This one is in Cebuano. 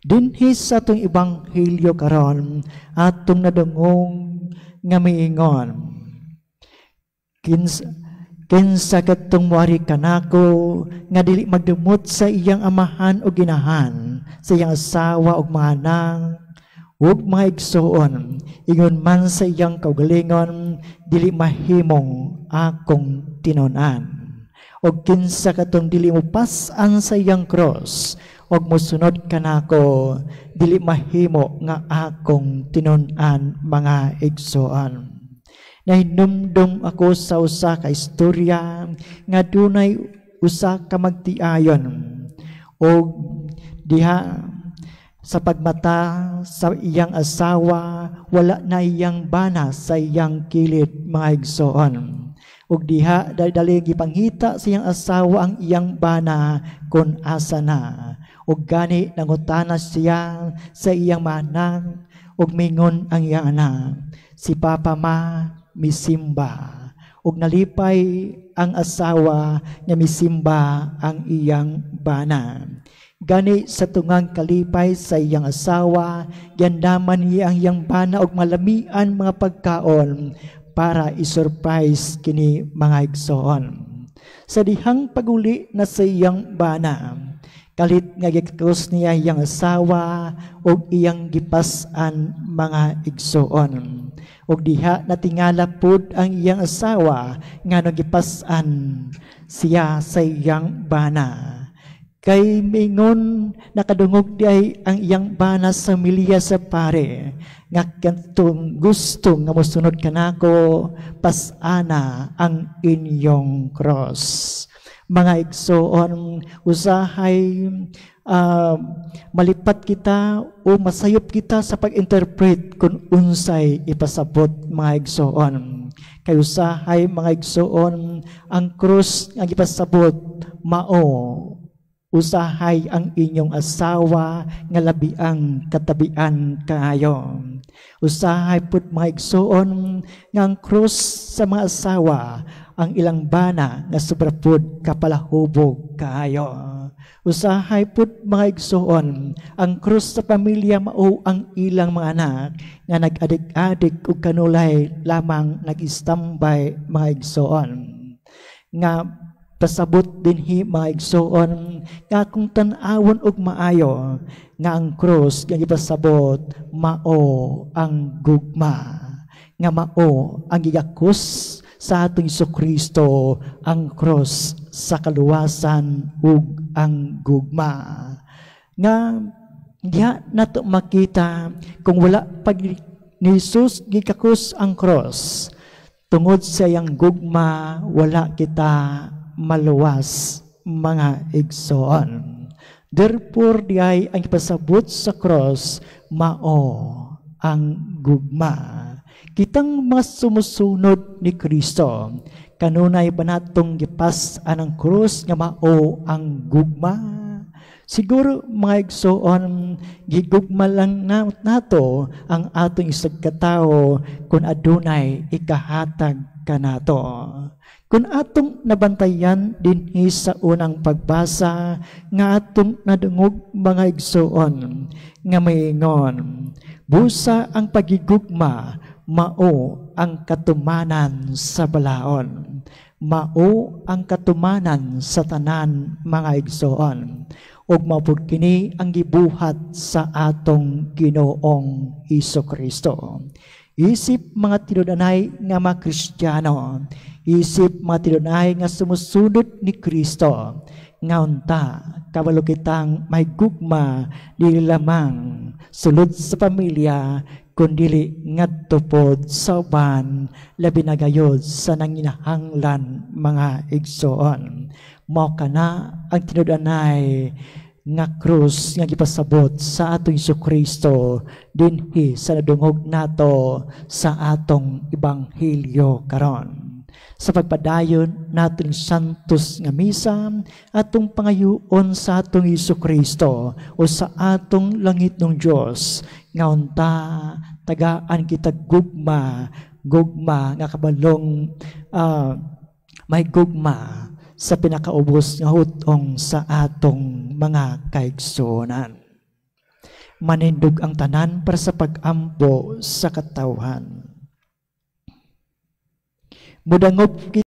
Dinhi sa atong ebanghelyo karon, atong nadungog nga miingon, "Kinsa katong muari kanako nga dili magdumot sa iyang amahan o ginahan, sa iyang asawa ug mga anak ug mga igsuon, ingon man sa iyang kaugalingon, dili mahimong akong tinun-an. Ug kinsa katong dili mo pas-an sa iyang cross ug mosunod kanako, dili mahimo nga akong tinun-an," mga igsuon. Nahinumdum ako sa usa ka istorya nga dunay usa ka magtiayon, og diha sa pagmata sa iyang asawa, wala na iyang bana sa iyang kilid, mga igsoon. Ug diha dali gipangita sa iyang asawa ang iyang bana kung asa na. Ug gani nangutana siya sa iyang anak, ug mingon ang iyang anak, "Si Papa, Ma, misimba." Ug nalipay ang asawa nga misimba ang iyang bana. Gani sa tungang kalipay sa iyang asawa, giandaman niya ang iyang bana og malamian mga pagkaon para i-surprise kini, mga igsoon. Sa dihang paguli na sa iyang bana, kalit nga gikakos niya iyang asawa ug iyang gipas-an, mga igsoon. Ug diha natingala pud ang iyang asawa nga gipas-an siya sa iyang bana. Kay mingon, nakadungog diay ang iyang bana sa homilya sa pare nga kantong gusto nga mosunod kanako, pasana ang inyong cross. Mga igsoon, usahay malipat kita o masayop kita sa pag-interpret kung unsay ipasabot, mga igsoon. Kay usahay, mga igsoon, ang krus nga gipasabot mao usahay ang inyong asawa nga labiang katabian kaayo. Usahay pud, mga igsoon, nga ang krus sa mga asawa ang ilang bana nga sobra pud kapalahubog kaayo. Usahay pud, mga igsoon, ang krus sa pamilya mao ang ilang mga anak nga nag-adik-adik ug kanulay lamang nag-istambay, mga igsoon. Nga pasabot dinhi, mga igsoon, nga kung tan-awon og maayo nga ang krus nga gipasabot mao ang gugma, nga mao ang gigakos sa atong Kristo, ang cross sa kaluwasan ug ang gugma. Nga diha nato makita kung wala pag ni Jesus gikakos ang cross tungod sa iyang gugma, wala kita maluwas, mga igsoon. Therefore, diay ang ipasabot sa cross mao ang gugma. Kitang mga sumusunod ni Kristo, kanunay ba natong gipas-an ang krus nga mao ang gugma? Siguro, mga igsoon, gigugma lang na, nato ang atong isag katawo kung adunay ikahatag kanato. Kung atong nabantayan dinhi sa unang pagbasa nga atong nadungog, mga igsoon, nga maingon, busa ang pagigugma mao ang katumanan sa balaon. Mao ang katumanan sa tanan, mga igsoon. Ug mao pud kini ang gibuhat sa atong Ginoong Kristo. Isip mga tinud-anay nga mga Kristiyano, isip mga tinud-anay nga sumusunod ni Kristo, nga unta kabalo kitang may gugma dili lamang sulod sa pamilya kundili ngadto pod sa uban, labi na gayod sa nanginahanglan, mga igsoon. Mao kana ang tinud-anay nga krus nga gipasabot sa atong Kristo dinhi sa nadungog nato sa atong ebanghelyo karon. Sa pagpadayon naton santos nga misa, atong pangayuon sa atong Kristo o sa atong langitnong Dios nga unta tagaan kita gugma, gugma nga kabalong may gugma sa pinakaubos nga hutong sa atong mga kaigsuonan. Manindog ang tanan para sa pag-ampo sa katawhan. Mudangop